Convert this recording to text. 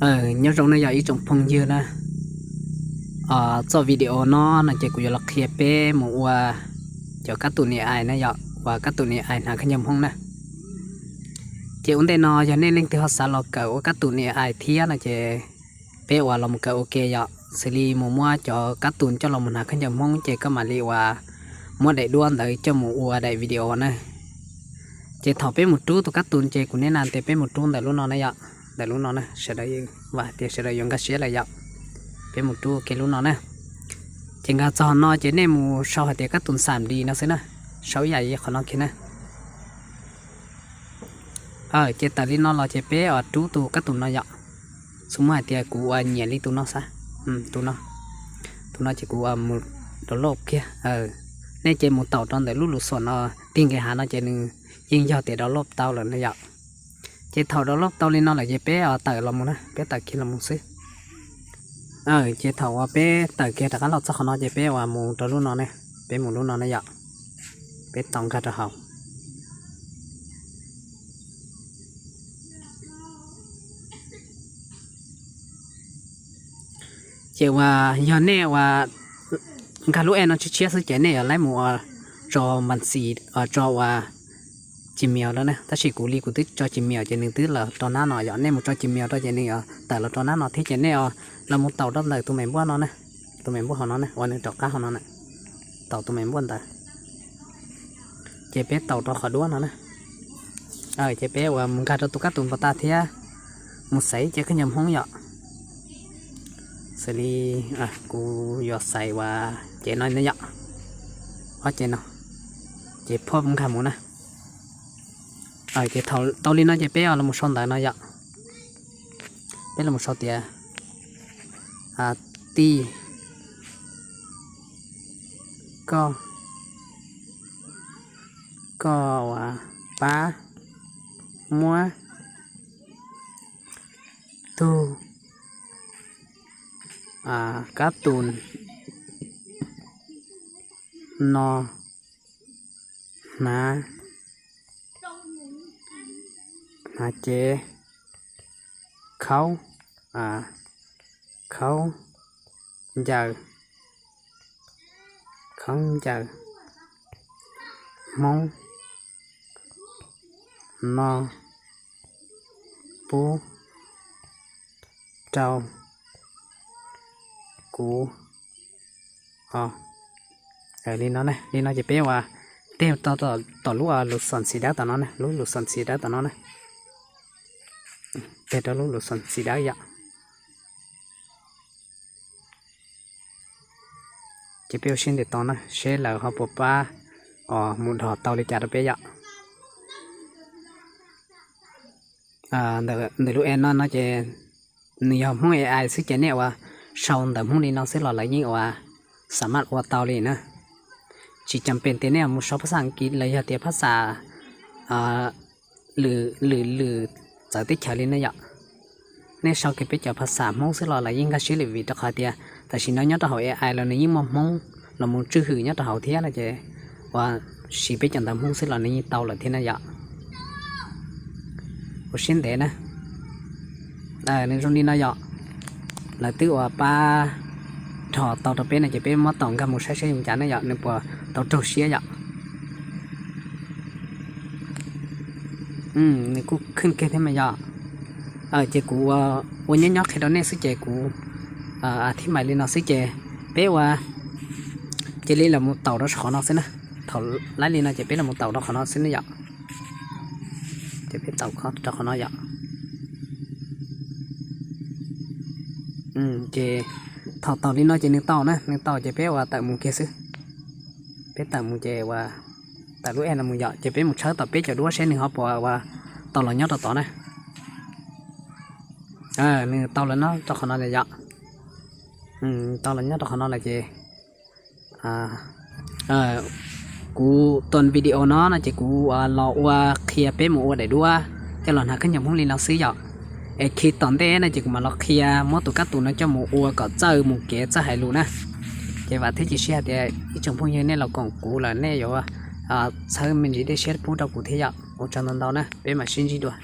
Nyob zoo na yog ib tsoom phooj ywg na, txoj video no no ces kuv yuav los qhia peb mus ua cov kab tus ni ais na yom, uas kab tus ni ais hnav khaub ncaws Hmoob na. Ces ua ntej no yog nej leej twg ho xav los kawm ua kab tus ni ais thiab no ces peb uas los mus kawm ua ke yom, xws li mus muab cov kab tus coj los mus hnav khaub ncaws Hmoob ces koj mam li uas muab daim duab ntawd coj mus ua daim video na. Ces thaum peb mus rub tus kab tus ces kuv neb na tias peb mus rub ntawm lub no na yom, ntawm lub no na, sawv daws, vam tias sawv daws yuav nkag siab lawm yom. Peb mus rub ua ke lub no na. Ces nkag txog no ces nej mus sau hais tias kab tus xam li no xwb na, sau ib yam li qhov no kiag na. Ces tawm li no los ces peb uas rub tus kab tus no yom. Xws muab hais tias kuv uas nyiam li tus no xav, tus no, tus no ces kuv mus download kiag. Nej ces mus taum rau ntawm lub lus xom no, tig nqis hav no ces nws yeej yog tias download tau lawm na yom. Ces thaum download tau li no lawm ces peb tawm los mus na, peb tawm kiag los mus xwb. Ces thaum uas peb tawm kiag rov qab los txog qhov no ces peb uas mus rau lub no ne, peb mus lub no ne yom, peb tau nkag rau hauv. Ces uas yog nej uas nkag lub app no tshiab tshiab xwb ces nej yuav laib mus tso npas xis, tso uas Gmail rau na, tab sis kuv li kuv twb tso Gmail ces nws twb los rau nab no yom, nej mus tso Gmail rau ces nws yuav tawm los rau nab no thiab ces nej los mus taum rau ntawm tus me npuaj no na, tus me npuaj hauv no na, uas nws rov qab hauv no na, taum tus me npuaj ntawd. Ces peb taum rau qhov duab no na. Ces peb uas mus nkag rau tus kab tus npau taws thiab mus xaiv cev khaub ncaws Hmoob yom. Xws li kuv yuav xaiv uas cev no ne yom, ob cev no, ces phoj nkag mus na. Ces thaum tau li no ces peb los mus sau ntawv no yom. Peb los mus sau tias, tij, koj, koj uas pab muab tug kab tus no hnav, hnav cev khaub, khaub ncaws, khaub ncaws Hmoob no pub rau kuv. Li no, li no ces peb uas tig tom lub lus xom xim dawb tom no na, lub lus xom xim dawb tom no na. Tig rau lub lus xom xim dawb yom. Ces peb ua siab ntev tos na seb lawv ho puas pab os mus dhos tau li cas rau peb yom. Ntawm lub app no no ces nws yog Hmoob A I xwb ces nej uas sau ntawv Hmoob li no xwb los lawv yeej uas xam maj ua tau li na. Tsis cam pem tias nej mus sau phab xas Askiv los yog tias phab xas lwm lwm txawv teb chaws li na yom. Nej sau kiag peb cov phab xas Hmoob xwb los lawv yeej nkag siab li vim rau qhov tias tam sim no nyob rau hauv A I los nws yeej muaj Hmoob los mus tswj hwm nyob rau hauv thiab no ces uas siv peb cov ntawv Hmoob xwb los nws yeej tau lawm thiab na yom. Ua siab ntev na. Nws zoo li no yom. Lawv twb uas pab dhos tau rau peb no ces peb muab taum nkag mus saib saib zoo cas ne yom, nws puas tau raug siab yom. Nws kuj khwj kiag thiab mas yom. Ces kuv ua nyob nyob qhia rau nej xwb ces kuv thib mais li no xwb ces peb ua cia li los mus taum rau qhov no xwb na. Thaum laib li no ces peb los mus taum rau qhov no xwb ne yom. Ces peb taum rau qhov no yom. Ces thaum taum li no ces nws tau na, nws tau ces peb ua tawm mus kiag xwb. Peb tawm mus ces ua tawm lub app no mus yom, ces peb mus tshawb tom peb cov duab seb nws ho puas ua tau los nyob rau tod na. Nws tau los nyob rau qhov no yom. Tau los nyob rau qhov no lawm ces kuv tua video no no ces kuv los ua qhia peb mus ua daim duab coj los hnav khaub ncaws Hmoob li no xwb yom. Es khi tom ntej no ces kuv mam los qhia muab tus kab tus no coj mus ua kom txawj mus kev txawj hais lus na. Ces vam thiab cia siab hais tias ib tsoom phooj ywg nej los koom kuv lawm nej yuav txhawb me ntsis dej siab pub rau kuv thiab yom. Ua tsaug ntau ntau na, peb mam sib ntsib dua.